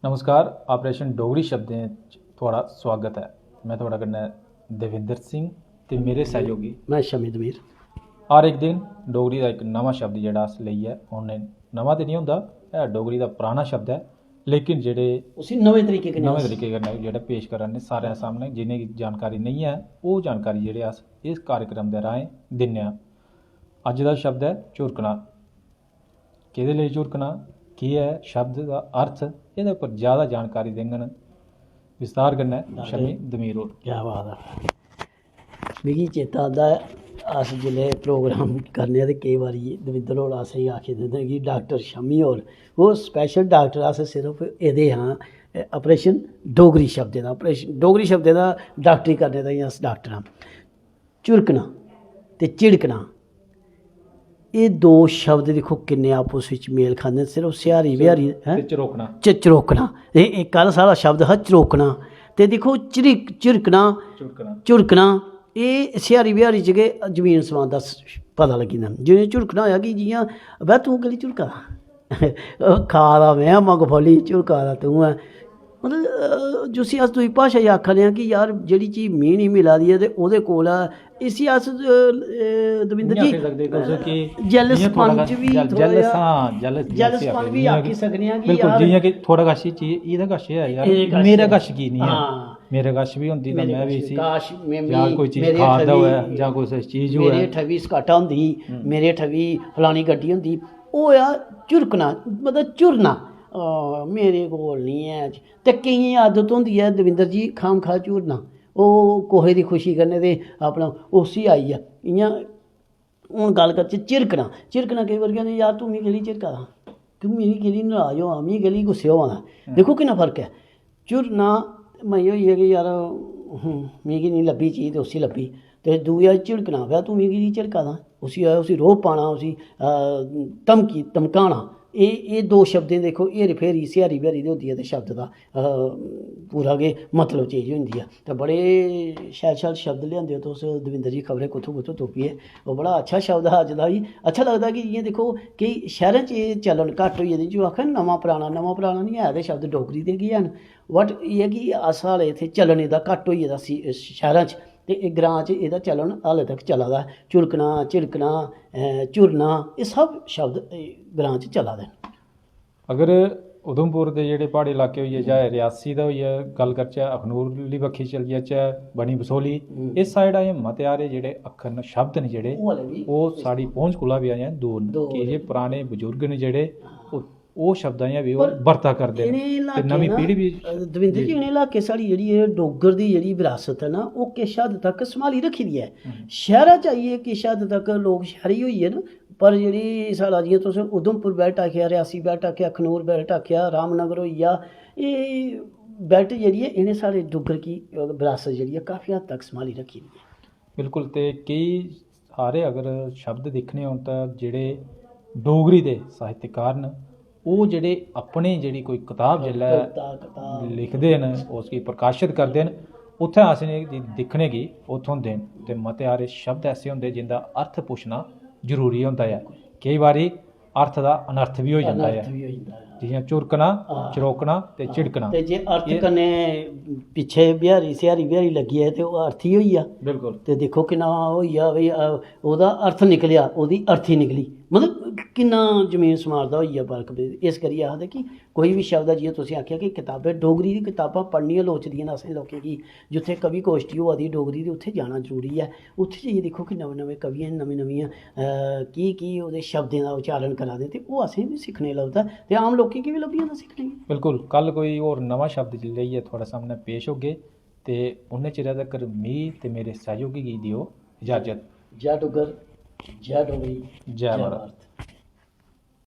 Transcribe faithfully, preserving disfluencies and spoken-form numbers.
नमस्कार, ऑपरेशन डोगरी शब्दें च थुआढ़ा सुआगत ऐ। में थुआढ़े कन्नै देविंदर सिंह ते मेरे सैहयोगी में शमी दमीर। हर इक दिन डोगरी दा इक नमां शब्द जेह्ड़ा अस लेइयै औने। नमां ते निं होंदा ऐ, डोगरी दा पराना शब्द ऐ, लेकिन जेह्ड़े उसी नमें तरीके कन्नै नमें तरीके कन्नै जेह्ड़ा पेश करा ने सारें दे सामनै, जि'नेंगी जानकारी नेईं ऐ, ओह् जानकारी जेह्ड़े अस इस कार्यक्रम दे राहें दिन्ने आं। अज्ज दा शब्द ऐ झुरकना। केह्दे लेई झुरकना, केह् ऐ शब्द दा अर्थ, एह्दे उप्पर ज़्यादा जानकारी देङन विस्तार कन्नै शमी दमीर होर। क्या बात ऐ। मिगी चेता आंदा ऐ, अस जिसलै प्रोग्राम करने आं ते केईं बारी दविंदर होर असेंगी आखी दिंदे कि डाक्टर शमी होर, ओह् स्पैशल डाक्टर, अस सिर्फ एह्दे हां, ऑपरेशन डोगरी शब्दें दा, ऑपरेशन डोगरी शब्दें दा डाक्टरी करने ताईं अस डाक्टर आं। झुरकना ते झिड़कना, एह् दो शब्द दिक्खो किन्ने आपस बिच मेल खंदे न। सिर्फ सिहारी बिहारी ते चरोकना। च चरोकना। एह् एह् कल साढ़ा शब्द हा चरोकना। ते दिक्खो झिड़क झिड़कना झुरकना। झुरकना, एह् सिहारी बिहारी च गै जमीन समान दा स- पता लग्गी जंदा। जि'नें झुरकना होएआ कि जि'यां, "अबे तूं केह्ली झुरका दा?" ओह् खा दा में आं मुंगफली, झुरका दा तूं ऐ। मतलब अ, जिसी अस दूई भाशा च आखा ने आं कि यार जेह्ड़ी चीज मी निं मिला दी ऐ ते ओह्दे कोल ऐ, इसी अस अ, अ, दविंदर इ'यां जी आखी सकदे तुस कि jealous जि'यां थोह्ड़ा पन हारा च बी जैल- थोह्ड़ा jealous, जेहा हां, jealous, jealous जिसी पन आखदे, बी जि'यां आखी कि- सकने आं कि बिल्कुल, यार जि'यां कि थुआढ़े कश एह् चीज, एह्दे कश एह् ऐ यार, एह्दे कश मेरे ऐ। कश की निं ऐ? हां। मेरे कश बी होंदी तां मेरे में बी कश इसी काश में जां मी- कोई चीज मेरे खाद हत्थै दा बी- होऐ जां कोई चीज मेरे होऐ। हत्थै बी स्काटा होंदी ही, मेरे हत्थै बी फलानी गड्डी होंदी। ओह् होएआ झुरकना, मतलब झुरना। अ, मेरे कोल निं ऐ। ते केइयें दी आदत होंदी ऐ दविंदर जी, खाम खा झुरना। ओह् कुसै दी खुशी कन्नै ते अपना उसी आई गेआ। इ'यां हून गल्ल करचै झिड़कना। झिड़कना केईं बारी आखदे, "यार तूं मिगी केह्ली झिड़का दा? तूं मिगी केह्ली नराज होआ, मिगी केह्ली गुस्से होआ दा?" दिक्खो किन्ना फर्क ऐ। झुरना मजे होई गेआ कि यार, हूं, मिगी निं लब्भी चीज ते उसी लब्भी। ते दूआ झिड़कना, "भैया तूं मिगी की झिड़का दा?" उसी, उसी रोह् पाना, उसी अ, धमकी धमकाना। एह् एह् दो शब्दें, दिक्खो, हेरी फेरी सिहारी बिहारी ते होंदी ऐ ते शब्द दा अ, पूरा गै मतलब चेंज होई जंदी ऐ। ते बड़े शैल शैल शब्द लेआंदे ओ तुस दविंदर जी, खबरै कुत्थूं कुत्थूं तुप्पियै। ओह् बड़ा अच्छा शब्द हा अज्ज दा बी। अच्छा लगदा कि जि'यां दिक्खो, केई शैह्रें च एह् चलन घट्ट होई गेदे, जो आखन नमां पराना, नमां पराना निं ऐ, ते शब्द डोगरी दे गै हैन। बट एह् ऐ कि अस, साढ़े इत्थै चलन एह्दा घट्ट होई गेदा सी- शैह्रें च, ते एह् ग्रांऽ च एह्दा चलन हाले तक चला दा ऐ। झुरकना, झिड़कना, अ, झुरना, एह् सब शब्द एह् ग्रांऽ च चला दे न। अगर उधमपुर दे जेह्ड़े प्हाड़ी इलाके होई गे, चाहे रियासी दा होई गेआ, गल्ल करचै अखनूर आह्ली बक्खी चली जाचै, बनी बसोहली, हम्म। इस साइड अजें मते हारे जेह्ड़े अक्खर न, शब्द न जेह्ड़े, ओह् हाले बी ओह् साढ़ी पहुंच कोला बी अजें दूर न। दूर की जे न। पराने बजुर्ग न जेह्ड़े, हां। ओह् ओह् शब्द अजें बी ओह् पर बरता करदे न। इ'नें ते इलाकें नमीं ना, पीढ़ी बी अ, दविंदर जी, जी। इ'नें इलाकें साढ़ी जेह्ड़ी एह् डुग्गर दी जेह्ड़ी विरासत ऐ ना, ओह् किश हद तक सम्हाली रक्खी दी ऐ। हम्म। शैह्रा च आइयै किश हद तक लोक शैह्री होई गे न, पर जेह्ड़ी साढ़ा, जि'यां तुस उधमपुर belt आखेआ, रियासी belt आखेआ, अखनूर belt आखेआ, रामनगर होई गेआ, एह् belt जेह्ड़ी ऐ, इ'नें साढ़े डुग्गर की, अ, विरासत जेह्ड़ी ऐ, काफी हद तक सम्हाली रक्खी दी ऐ। बिल्कुल, ते केई सारे अगर शब्द दिक्खने होन तां जेह्ड़े डोगरी दे साहित्यकार न, ओह् जेह्ड़े अपने जेह्ड़ी कोई कताब जेल्लै कविता, कताब। लिखदे न, उसगी प्रकाशत करदे न, उत्थै असेंगी दिक्खने गी ओह् थ्होंदे न। ते मते हारे शब्द ऐसे होंदे जिंदा अर्थ पुच्छना जरूरी होंदा ऐ। केई बारी अर्थ दा अनर्थ बी होई जंदा ऐ। अनर्थ बी होई जंदा ऐ। जि'यां झुरकना, हां। चरोकना ते झिड़कना। ते जे अर्थ एह् कन्नै पिच्छे बिहारी सिहारी बिहारी लग्गी जाए ते ओह् अर्थी होई गेआ। बिल्कुल। ते दिक्खो किन्ना होई गेआ भई, अ, ओह्दा अर्थ निकलेआ, ओह्दी अर्थी निकली। मतलब किन्ना जमीन समार दा होई गेआ फर्क। इस करियै आखदे कि कोई बी शब्द ऐ, जि'यां तुसें आखेआ कि कताबां, डोगरी दी कताबां पढ़नियां लोड़चदियां न असें लोकें गी। जित्थै कवि गोश्ठी होआ दी डोगरी दी, उत्थै जाना जरूरी ऐ। उत्थै जाइयै दिक्खो कि नमें नमें कवियें, नमीं नमियां, अ, की की ओह्दे शब्दें दा उच्चारण करा दे, ते ओह् असेंगी बी सिक्खने गी लभदा ते आम लोकें गी बी लब्भी जंदा सिक्खने गी। बिल्कुल, कल कोई होर नमां शब्द लेइयै थुआढ़े सामनै पेश होगे। ते उन्ने चिरै तक्कर मी ते मेरे सैहयोगी गी देओ इजाजत। जय डुग्गर, जय डोगरी, जय भारत।